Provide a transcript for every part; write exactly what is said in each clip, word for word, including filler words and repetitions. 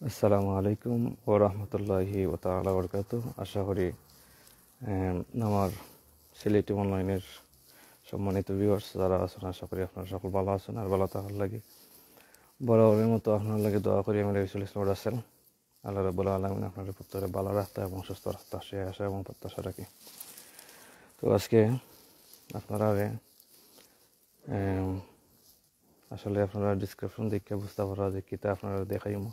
আসসালামু আলাইকুম ওয়া রাহমাতুল্লাহি ওয়া তাআলা ওয়া বারাকাতুহু। আশা করি, এম, আমার সিলেটি অনলাইনের সম্মানিত ভিউয়ার্স যারা আছেন, আশা করি আপনারা সকল ভালো আছেন। আর ভালো থাকার লাগি বরাবরের মতো আপনার লাগি দোয়া করি আমি রবিউল ইসলাম রাসেল। আল্লাহ রাব্বুল আলামিন আপনার প্রত্যেককে ভালো রাখতা এবং সুস্থ রাখতা, সে আশা এবং প্রত্যাশা রাখি। তো আজকে আপনারা, এম, আসলে আপনারা ডেসক্রিপশন দেখে বুঝতে পারা যে কিতা আপনারা দেখাইমু।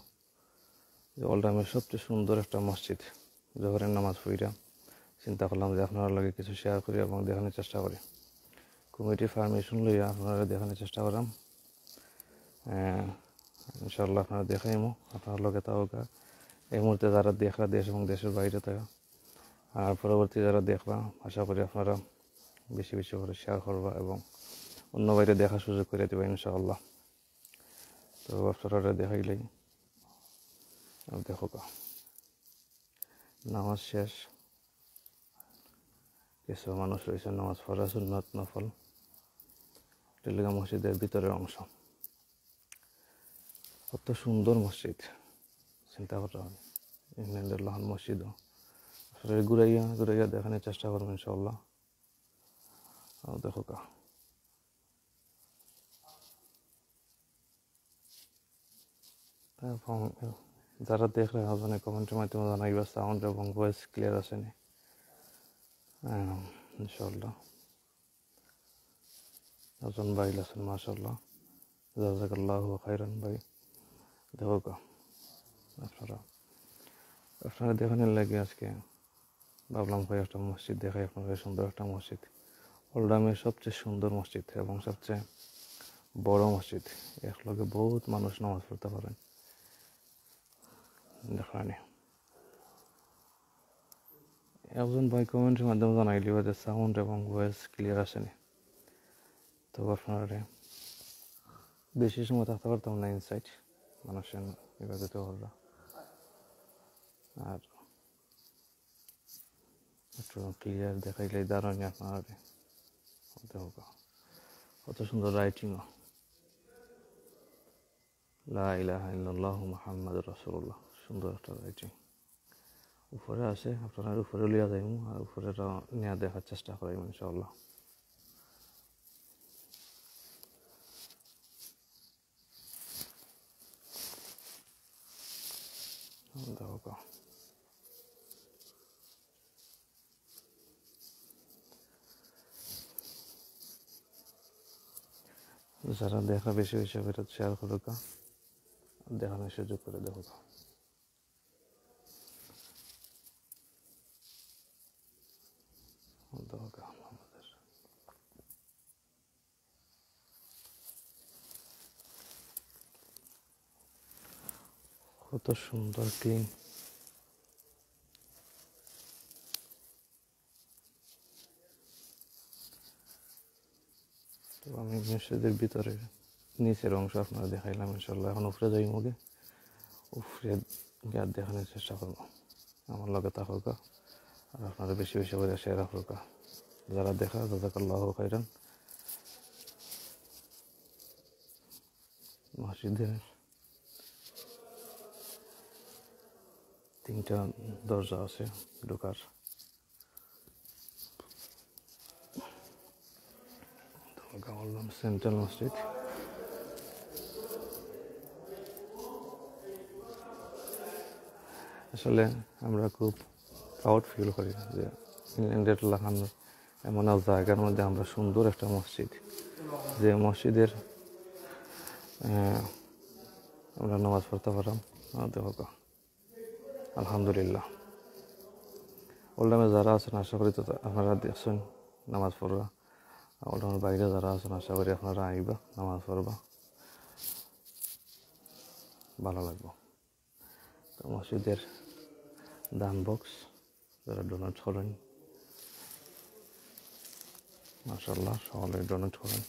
যে ওল্ড টাউনের সবচেয়ে সুন্দর একটা মসজিদ, জোহরের নামাজ পড়িয়া চিন্তা করলাম যে আপনার লগে কিছু শেয়ার করি এবং দেখানোর চেষ্টা করি। কমিটির পারমিশন লইয়া আপনারা দেখানোর চেষ্টা করাম। আহ, ইনশাআল্লাহ আপনারা দেখাইমু, আপনার লগে থাকা। এই মুহূর্তে যারা দেখরা দেশ এবং দেশের বাইরে থাকা, আর পরবর্তী যারা দেখবা, আশা করি আপনারা বেশি বেশি করে শেয়ার করবা এবং অন্য বাইরে দেখার সুযোগ করে দিবা ইনশাআল্লাহ। তো আপনারা দেখাইলাই, আর দেখো গা, নামাজ শেষ, কিছু মানুষ রয়েছে নামাজ পড়া সুন্নত নফল। টেলিগা মসজিদের ভিতরের অংশ, কত সুন্দর মসজিদ, চিন্তা করতে হবে। ইংল্যান্ডের লাহান মসজিদও আসলে ঘুরাইয়া ঘুরাইয়া দেখানোর চেষ্টা করবো ইনশাআল্লাহ। আর দেখো গা, এবং যারা দেখরা, আপনারা কমেন্টের মাধ্যমে জানাইবা সাউন্ড এবং ভয়েস ক্লিয়ার আছে নি। আম, ইনশাআল্লাহ। একজন ভাই আছেন, মাশাআল্লাহ, জাযাকাল্লাহু খাইরান ভাই। দেখো গা, আপনারা, আপনারা দেখানোর লাগি আজকে ভাবলাম কয়েকটা মসজিদ দেখাই আপনাদের, সুন্দর একটা মসজিদ, ওল্ড টাউনের সবচেয়ে সুন্দর মসজিদ এবং সবচেয়ে বড় মসজিদ। একলগে বহুত মানুষ নামাজ পড়তে পারেন। দেখানি একজন ভাই কমেন্টের মাধ্যমে জানাই দিবা যে সাউন্ড এবং ভয়েস ক্লিয়ার আছে নি। তো আপনারা বেশি সময় থাকতে পারতাম না ইনসাইড, মানুষের ইবাদতে হল্লা। আর একটু ক্লিয়ার দেখাইলে দাঁড়ানি আপনারা। দেখো গা, কত সুন্দর রাইটিংও। লা ইলাহা ইল্লাল্লাহু মুহাম্মাদুর রাসূলুল্লাহ। সুন্দর একটা রাইটিং। উপরে আছে, আপনারা উপরে লইয়া যাইমু, আর উপরে রা-, নিয়া দেখার চেষ্টা করাইমু ইনশাআল্লাহ। দেখো গা। যারা দেখরা বেশি বেশি করে শেয়ার করো গা, দেখানোর সুযোগ করে দেখো গা। দেখো গা, আমাদের কত সুন্দর ক্লিন। তো আমি মসজিদের ভিতরে নিচের অংশ আপনারা দেখাইলাম ইনশাআল্লাহ। এখন উপরে যাইমু গি, উপরে গিয়া দেখানোর চেষ্টা করবো। আমার লগে থাকো গা, আর আপনারা বেশি বেশি করে শেয়ার করো গা। যারা দেখরা, জাযাকাল্লাহু খাইরান। মসজিদের তিনটা দরজা আছে ঢোকার। তো গাওয়াল্লাম সেন্ট্রাল মসজিদ। আসলে আমরা খুব প্রাউড ফিল করি যে ইংল্যান্ডের লাখান এমন এক জায়গার মধ্যে আমরা সুন্দর একটা মসজিদ, যে মসজিদের, আহ, আমরা নামাজ পড়তে পারলাম। আহ, দেখো গা, আলহামদুলিল্লাহ। ওল্ড টাউনে যারা আছেন, আশা করি তো আপনারা দেখছেন নামাজ পড়বা। ওল্ড টাউনের বাইরে যারা আছেন, আশা করি আপনারা আইবা, নামাজ পড়বা, ভালো লাগবো। তো মসজিদের দান বক্স, যারা ডোনেট করেন, মাশাআল্লাহ, সকলে ডোনেট করেন।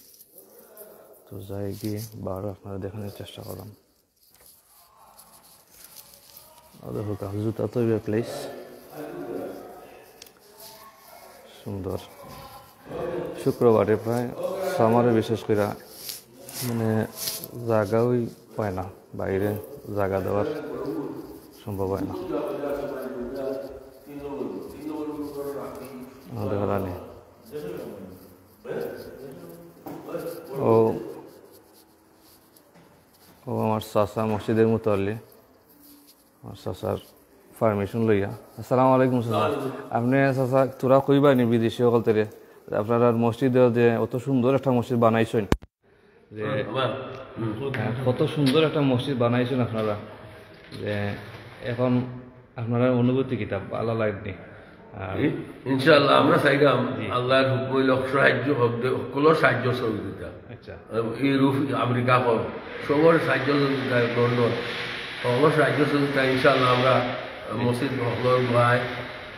তো যাই গিয়ে বার আপনারা দেখানোর চেষ্টা করলাম। আর দেখো গা, জুতা তৈরির প্লেস, সুন্দর। শুক্রবারে প্রায় সামারে বিশেষ করে মানে জাগাই পায় না বাইরে জাগা দেওয়ার। সম্ভব হয় না। আমাদের হারানি। ও, ও আমার চাচা মসজিদের মুতাল্লি, আমার চাচার পারমিশন লইয়া। আসসালামু আলাইকুম চাচা। আপনি চাচা তোরা কইবা নি বিদেশি সকল তেরে, আপনারা মসজিদে যে অত সুন্দর একটা মসজিদ বানাইছেন, যে হ্যাঁ, কত সুন্দর একটা মসজিদ বানাইছেন আপনারা, যে এখন আপনারা অনুভূতি কিতা, ভালা লাগেনি? আর ই-, ইনশাআল্লাহ আমরা চাইলাম জি। আল্লাহর হুকুম হইল সাহায্য হোক, দে-, সকলের সাহায্য সহযোগিতা। আচ্ছা। ইউরোপ, আমেরিকা হোক, সবার সাহায্য সহযোগিতা, লন্ডন, সকলের সাহায্য সহযোগিতা ইনশাআল্লাহ আমরা মসজিদ সকলের দোয়ায়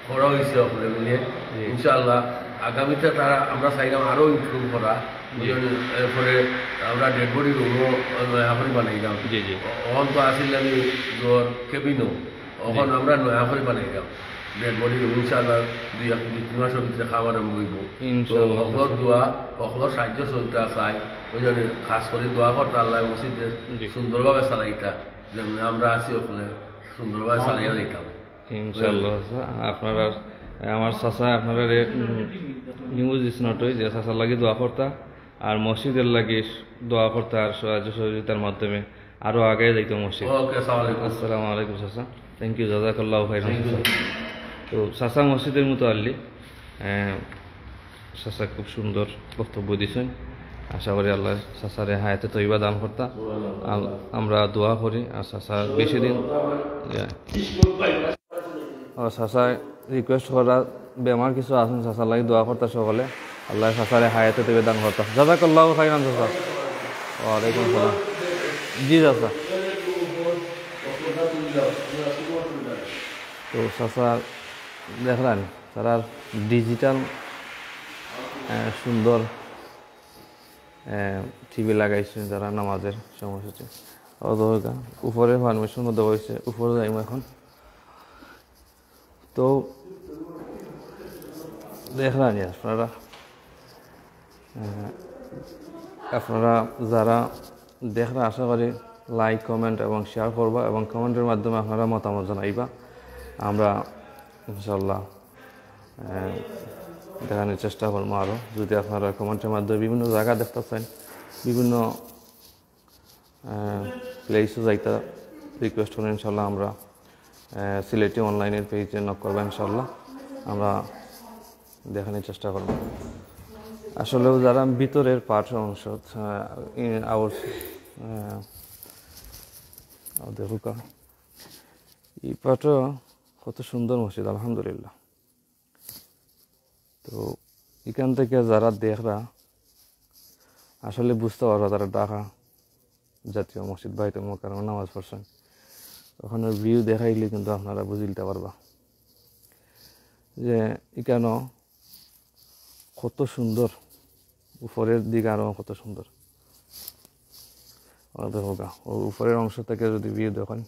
করা হয়েছে সকলে মিলে। জি। ইনশাআল্লাহ আগামীতে তারা আমরা চাইলাম আরো ইমপ্রুভ করা। জি। বুঝলেন? এরপরে আমরা ডেড বডি রুমও নয়া করে বানাইলাম। জি, জি। অখন তো আসিল আমি ঘর কেবিনও, অখন জি। আমরা নয়া করে বানাইলাম। ডেড বডি রুম ইনশাআল্লাহ দুই এক, দুই তিন মাসের ভিতরে খাওয়া আরম্ভ হইব। ইনশাআল্লাহ। তো সকলের দোয়া, সকলের সাহায্য সহযোগিতা চাই। ওই জন্য খাস করে দোয়া করতে আল্লাহ মসজিদে জি। সুন্দরভাবে চালাইতা, যেমন আমরা আছি ওখানে সুন্দরভাবে চালাইয়া দিতাম। ইনশাআল্লাহ, চাচা। আপনারা, আমার চাচা, আপনারা নিউজ দিস নটই যে চাচার লাগি দোয়া করতা, আর মসজিদের লাগি দোয়া করতা, আর সাহায্য সহযোগিতার মাধ্যমে আরো আগে যাইতো মসজিদ। ওকে, আসসালামু আলাইকুম। আসসালামু আলাইকুম চাচা। থ্যাংক ইউ, জাজাকাল্লাহু খাইরান চাচা। তো চাচা মসজিদের মুতাল্লি, আহ, চাচা খুব সুন্দর বক্তব্য দিছেন। আশা করি আল্লাহ চাচারে হায়াতে তৈবা দান করতা। আম-, আমরা দোয়া করি, আর চাচা বেশি দিন, ইয়া। ও চাচা রিকোয়েস্ট করা, বেমার কিছু আছেন, চাচার লাগি দোয়া করতা সকলে। আল্লাহ চাচারে হায়াতে তৈবা দান করতা। জাজাকাল্লাহু খাইরান চাচা। ওয়ালাইকুম সালাম। জি চাচা। তো চাচা দেখলেন, তারা ডিজিটাল, আহ, সুন্দর, আহ, টিভি লাগাইছেন তারা নামাজের সময়সূচি। ও দরকার, উপরে পারমিশন মধ্যে হয়েছে, উপরে যাইব এখন। তো দেখলেন আপনারা, আহ, আপনারা যারা দেখরা, আশা করি লাইক, কমেন্ট এবং শেয়ার করবা এবং কমেন্টের মাধ্যমে আপনারা মতামত জানাইবা। আমরা ইনশাআল্লাহ, আহ, দেখানোর চেষ্টা করবো আরও। যদি আপনারা কমেন্টের মাধ্যমে বিভিন্ন জায়গা দেখতে চান, বিভিন্ন, আহ, প্লেসে যাইতে রিকোয়েস্ট করেন, ইনশাআল্লাহ আমরা, আহ, সিলেটি অনলাইনের পেজে নক করবা, ইনশাআল্লাহ আমরা দেখানোর চেষ্টা করবো। আসলেও যারা ভিতরের পার্ট অংশ, আহ, ইন আওয়ার, আহ, ও দেখুকা, এই পার্টও কত সুন্দর মসজিদ, আলহামদুলিল্লাহ। তো এখান থেকে যারা দেখরা আসলে বুঝতে পারবা, তারা ঢাকা জাতীয় মসজিদ বাইতুল মোকাররমে নামাজ পড়ছেন, ওখানে ভিউ দেখাইলে কিন্তু আপনারা বুঝিলতে পারবা যে এখানে কত সুন্দর, উপরের দিক আরো কত সুন্দর। ওরা দেখো গা, ও উপরের অংশ থেকে যদি ভিউ দেখেন,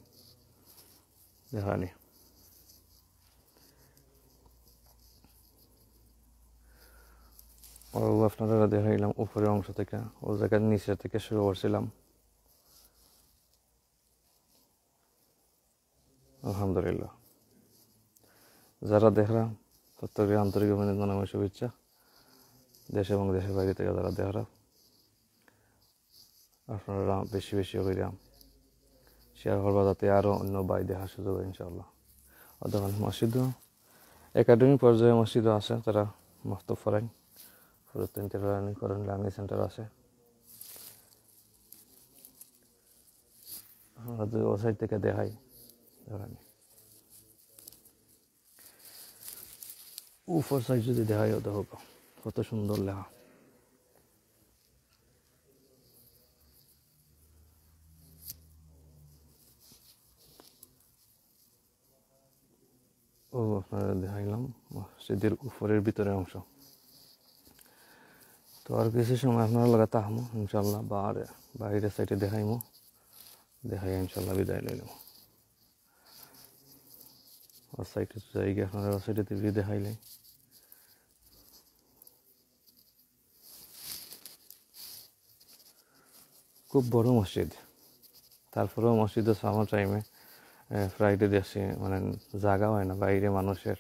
দেখানি। ও আপনারা দেখাইলাম উপরের অংশ থেকে, ও জায়গার নিচের থেকে শুরু করছিলাম। আলহামদুলিল্লাহ, যারা দেখরা প্রত্যেকের আন্তরিক অভিনন্দন এবং শুভেচ্ছা। দেশ এবং দেশের বাইরে থেকে যারা দেখরা, আপনারা বেশি বেশি করিয়া শেয়ার করবা, যাতে আরো অন্য ভাই দেখার সুযোগ হয় ইনশাআল্লাহ। অথবা মসজিদও একাডেমি পর্যায়ে মসজিদও আছে, তারা মক্তব পড়াইন, পুরাতন টেলারিং করেন, লার্নিং সেন্টার আছে। আমরা যদি ও সাইড থেকে দেখাই, দেখানি। উপর সাইড যদি দেখাই, ও দেখো কত সুন্দর লেখা। ও আপনারা দেখাইলাম মসজিদের উপরের ভিতরের অংশ। তো আর কিছু সময় আপনারা লগে থাকমু ইনশাআল্লাহ, বাইরে, বাইরের সাইডে দেখাইমু, দেখাই ইনশাআল্লাহ বিদায় লইলাম। আর সাইডে যাই গিয়ে আপনারা সাইডে ভিউ দেখাইলে খুব বড় মসজিদ। তারপরেও মসজিদে সামার টাইমে ফ্রাইডে দেশে মানে জাগা হয় না, বাইরে মানুষের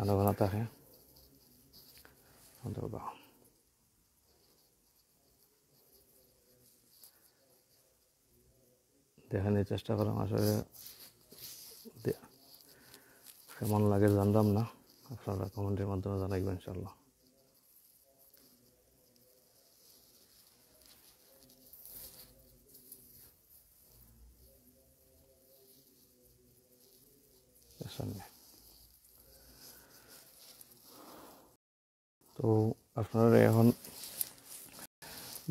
আনাগোনা থাকে। অথবা দেখানোর চেষ্টা করলাম আসলে দে-, কেমন লাগে জানলাম না, আপনারা কমেন্টের মাধ্যমে জানাইবেন ইনশাল্লাহ। সামনে। তো আপনারা এখন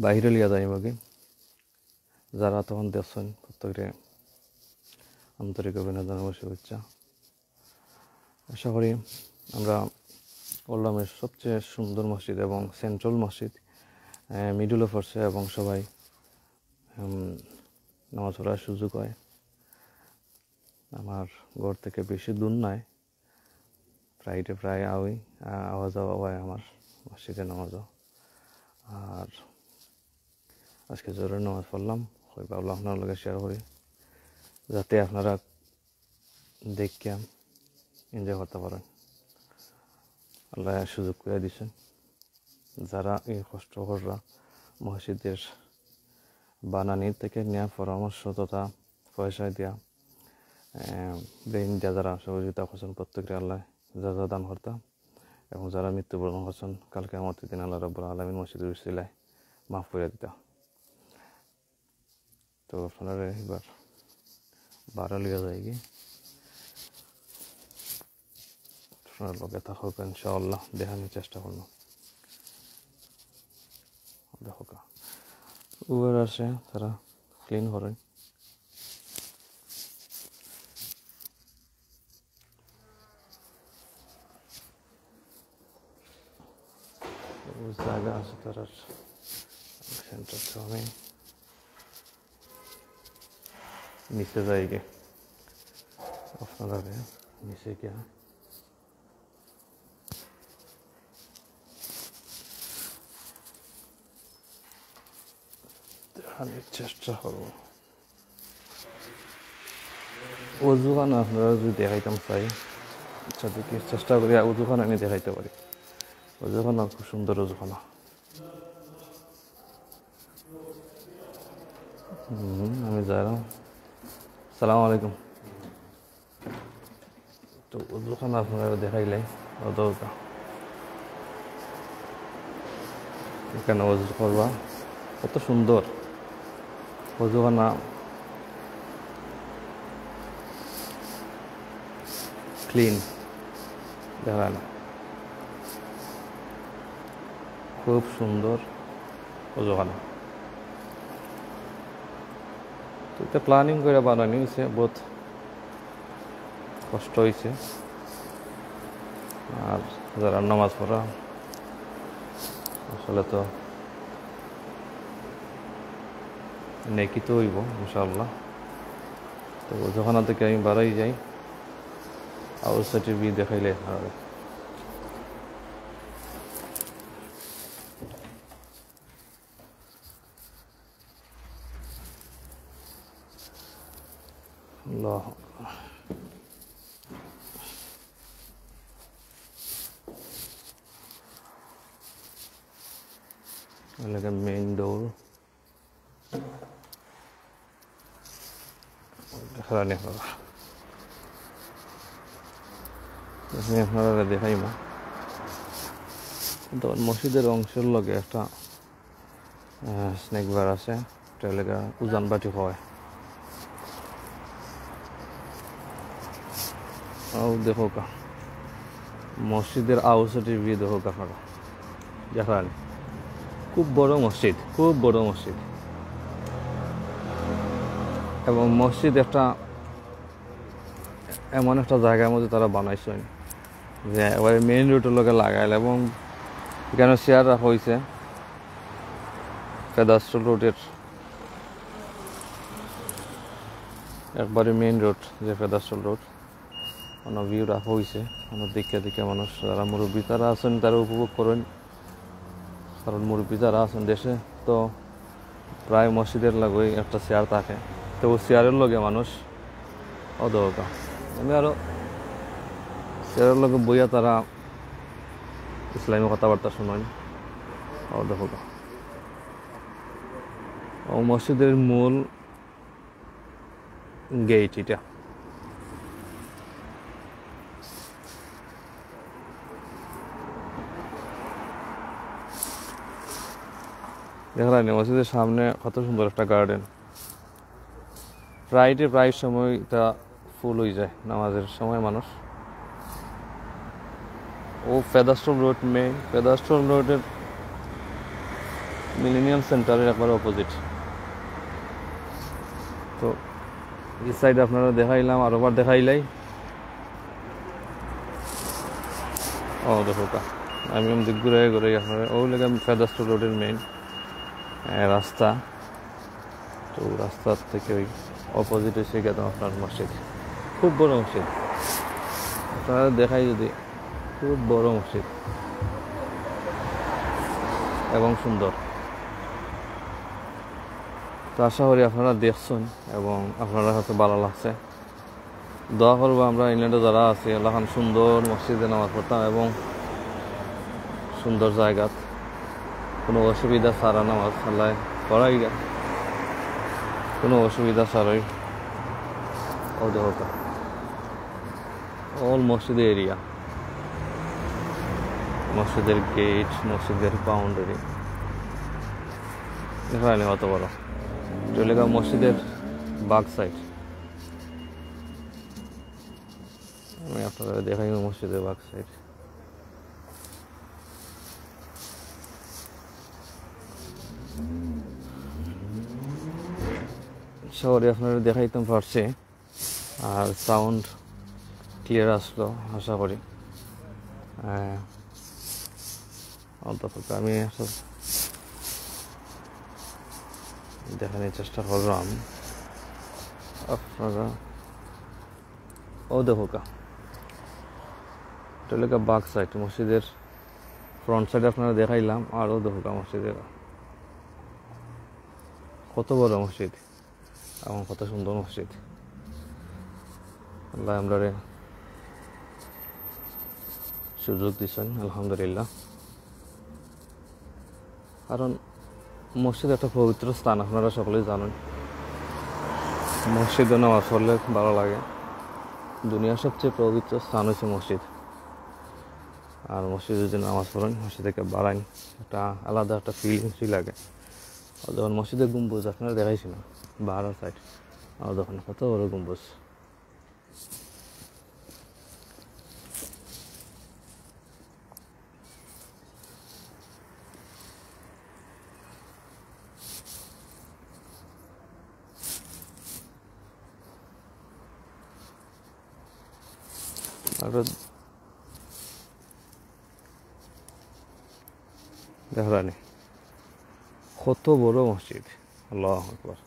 বাইরে লিয়া যাইমুগি। যারা তখন দেখছেন প্রত্যেকরে আন্তরিক অভিনন্দন এবং শুভেচ্ছা। আশা করি আমরা ওল্ডামের সবচেয়ে সুন্দর মসজিদ এবং সেন্ট্রাল মসজিদ, আহ, মিডলে পড়ছে এবং সবাই, উম, নামাজ পড়ার সুযোগ হয়। আমার ঘর থেকে বেশি দূর নয়, ফ্রাইডে প্রায় আওই, আ-, আওয়া যাওয়া হয় আমার মসজিদে নামাজও। আর আজকে জোহরের নামাজ পড়লাম, ওই ভাবলাম আপনার লগে শেয়ার করি, যাতে আপনারা দেখিয়া এনজয় করতে পারেন। আল্লাহ সুযোগ করে দিছেন, যারা এই কষ্ট কররা মসজিদের বানানি থেকে নেওয়া পরামর্শ তথা পয়সা দিয়া, আহ, ব্রেইন দিয়া যারা সহযোগিতা করছেন, প্রত্যেককে আল্লাহ যা যা দান করতা, এবং যারা মৃত্যুবরণ করছেন, কালকে আমার দিন আল্লাহ রাব্বুল আলামিন মসজিদের উসিলায় মাফ করে দিতা। তো আপনারা এবার বারো লিয়া যাইগি, আপনারা লগে থাকুক, ইনশাআল্লাহ দেখানোর চেষ্টা করবো। দেখো কা, উবার আছে, তারা ক্লিন করেন। ও জায়গা আছে তারার সেন্টার, তো আমি নিচে যাইগি, আপনারা নিচে গিয়া দেখানোর চেষ্টা করবো। অজুখানা আপনারা যদি দেখাইতাম চাই, আচ্ছা, দেখি চেষ্টা করি অজুখানা আমি দেখাইতে পারি। অজুখানা খুব সুন্দর অজুখানা। হুম, আমি যাইলাম। সালাম আলাইকুম। তো অজুখানা আপনারা দেখাইলে অত অত। এখানে অজু করবা, কত সুন্দর অজুখানা, ক্লিন, দেখা না, খুব সুন্দর অজুখানা। তো এটা প্ল্যানিং করে বানানি হয়েছে, বহুত কষ্ট হয়েছে। আর যারা নামাজ পড়া, আসলে তো নেকি তো হইব ইনশাআল্লাহ। তো অজুখানা থেকে আমি বাড়াই যাই, আউটসাইডের ভিউ দেখাইলে আপনারা। আল্লাহু আকবার। এলাকা মেইন ডোর। দেখা জানি আপনারা। আমি আপনারা দেখাইমু। তো মসজিদের অংশের লগে একটা আহ, স্ন্যাক বার আছে, এটা লেগা উজান বাটি হয়। আও দেখো কা, মসজিদের আউটসাইডের ভিউ দেখো কা আপনারা, দেখেন, খুব বড় মসজিদ, খুব বড় মসজিদ। এবং মসজিদ একটা এমন একটা জায়গার মধ্যে তারা বানাইছেন যে একেবারে মেইন রোডের লগে লাগাইল, এবং এখানে চেয়ার রাখা হয়েছে পেদাস্টল রোডের, একবারে মেইন রোড যে পেদাস্টল রোড, অন্য ভিউ রাখা হয়েছে, অন্য দিকে দিকে মানুষ যারা মুরব্বী তারা আছেন, তারা উপভোগ করেন। কারণ মুরব্বী যারা আছেন দেশে, তো প্রায় মসজিদের লগেই একটা চেয়ার থাকে, তো ওই চেয়ারের লগে মানুষ অউ দেখউক্কা, আমি আরো চেয়ারর লগে বইয়া তারা ইসলামী কথাবার্তা শুনইন। অউ দেখউক্কা, অউ মসজিদের মূল গেট ইটা। দেখরা নি মসজিদের সামনে কত সুন্দর একটা গার্ডেন। ফ্রাইডে প্রায় সময় ইটা ফুল অইযায় নামাজের সময় মানুষ। অউ ফেদারস্টোন রোড মেইন, ফেদারস্টোন রোডের মিলেনিয়াম সেন্টারের একবারে অপোজিট। তো ই সাইড আপনারারে দেখাইলাম, আরোবার দেখাইলাই। অউ দেখউক্কা, আমি এমনি ঘুরাই ঘুরাই আপনারারে, অউ লাগি ফেদারস্টোন রোডের মেইন রাস্তা। তো রাস্তা থাকি অউ অপোজিট অইছে গিয়া আপনার মসজিদ, খুব বড় মসজিদ। আপনারারে দেখাই যদি, খুব বড় মসজিদ এবং সুন্দর। তো আশা করি আপনারা দেখছইন এবং আপনারার কাছে ভালা লাগছে। দোয়া করবা আমরা ইংল্যান্ডো যারা আছি, আল্লাহ খান সুন্দর মসজিদে নামাজ পড়তাম এবং সুন্দর জাগাত, কুনু অসুবিধা ছাড়া নামাজ আল্লাহ পড়াইগা, কুনু অসুবিধা ছাড়াই। অউ দেখউক্কা, অল মসজিদের এরিয়া, মসজিদের গেট, মসজিদের বাউন্ডারি। দেখরা নি কত বড়। ইটা অইলো গিয়া মসজিদের ব্যাক সাইড। আমি আপনারারে দেখাই মসজিদের ব্যাক সাইড। আশা করি আপনারারে দেখাইতাম পারছি, আর সাউন্ড ক্লিয়ার আসলো আশা করি। আহ, অন্তত আমি একটা দেখানোর চেষ্টা করলাম আপনারা। অউ দেখউক্কা, ইটা অইলো গিয়া ব্যাক সাইড, মসজিদের ফ্রন্ট সাইড আপনারারে দেখাইলাম। আর অউ দেখউক্কা মসজিদের, কত বড় মসজিদ এবং কত সুন্দর মসজিদ। আল্লাহ আমরারে সুযোগ দিছইন, আলহামদুলিল্লাহ। কারণ মসজিদ একটা পবিত্র স্থান, আপনারা সকলেই জানেন। মসজিদো নামাজ পড়লে ভালা লাগে। দুনিয়ার সবচেয়ে পবিত্র স্থান অইছে মসজিদ। আর মসজিদো যদি নামাজ পড়ইন, মসজিদ থাকি বারাইন, একটা আলাদা একটা ফিলিংসই লাগে। আর যখন মসজিদের গম্বুজ আপনারারে দেখাইছি না, বাহারার সাইড, আর যখন কত বড় গম্বুজ। আর দেখরা নি কত বড় মসজিদ, আল্লাহু আকবার।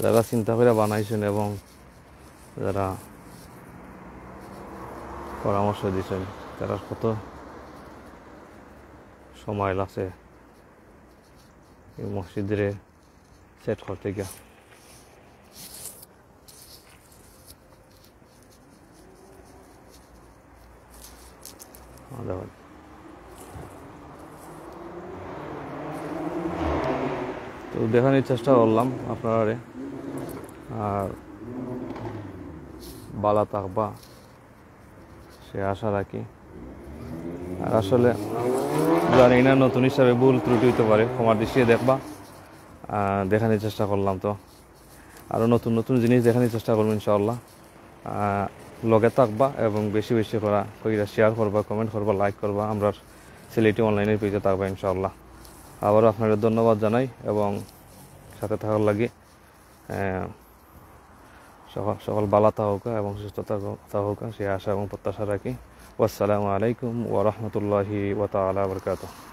যারা চিন্তা করিয়া বানাইছইন এবং যারা পরামর্শ দিছইন, তারার কত সময় লাগছে এই মসজিদরে সেট করতে গিয়া। তো দেখানোর চেষ্টা করলাম আপনারারে, আর ভালা থাকবা সে আশা রাখি। আর আসলে জানি না, নতুন হিসাবে ভুল ত্রুটি অইতে পারে, ক্ষমার দৃষ্টিতে দেখবা। আহ, দেখানোর চেষ্টা করলাম তো। আরও নতুন নতুন জিনিস দেখানোর চেষ্টা করবো ইনশাআল্লাহ। আহ, লগে থাকবা এবং বেশি বেশি করা কইরা শেয়ার করবা, কমেন্ট করবা, লাইক করবা, আমরার সিলেটি অনলাইনের পেজে থাকবা ইনশাআল্লাহ। আবারও আপনারারে ধন্যবাদ জানাই এবং সাথে থাকার লাগি। আহ, সকল, সকল ভালা থাকউক্কা এবং সুস্থ থাকউক্কা, থাকউক্কা, সে আশা এবং প্রত্যাশা রাখি। ওয়াসসালামু আলাইকুম ওয়া রাহমাতুল্লাহি ওয়া তাআলা ওয়া বারাকাতুহু।